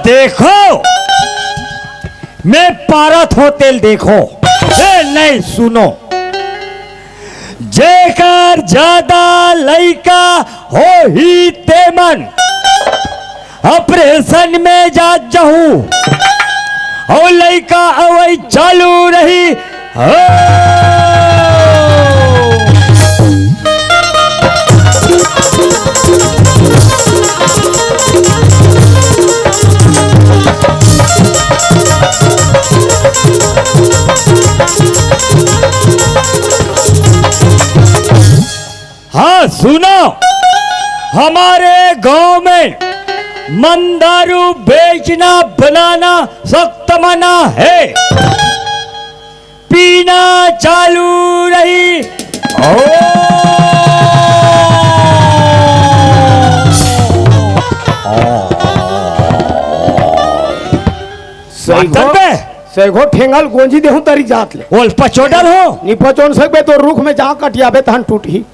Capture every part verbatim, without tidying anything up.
देखो, मैं पारत हो तेल देखो। ए, नहीं, सुनो, जेकर ज्यादा लइका होही तेमन ऑपरेशन में जात जाहू, अउ लइका अवई चालू रही। हो। हाँ, सुनो, हमारे गांव में मंदारू बेचना बनाना सख्त मना है। पीना चालू रही। ओ। सही मातन हो। पे। सही हो, ठेंगल गोंजी देहूं तरी जात ले। ओल पचोडल हो। नी पचोन सकबे तो रुख में जा कटियाबे तहन टूटही।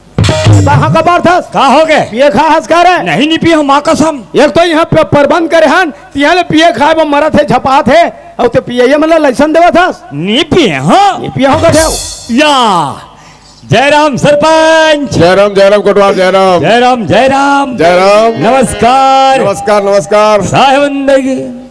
कहाँ का बार थस? का हो गए? पिए खा हस का रे? नहीं, नहीं पिए, माँ कसम। एक तो यहाँ पे प्रबंध करे हन, तिहाँ ले पिए खाए बर मरत हे, झपात हे, अउ ते पिए ये मतलब लाइसेंस देवत हस? नहीं पिए, हाँ। नहीं पिए हो कथे हो? या, जय राम सरपंच। जय राम, जय राम कोटवार, जय राम। जय राम, जय राम। जय राम। नमस्कार। नमस्कार, नमस्कार। साहेबंदगी।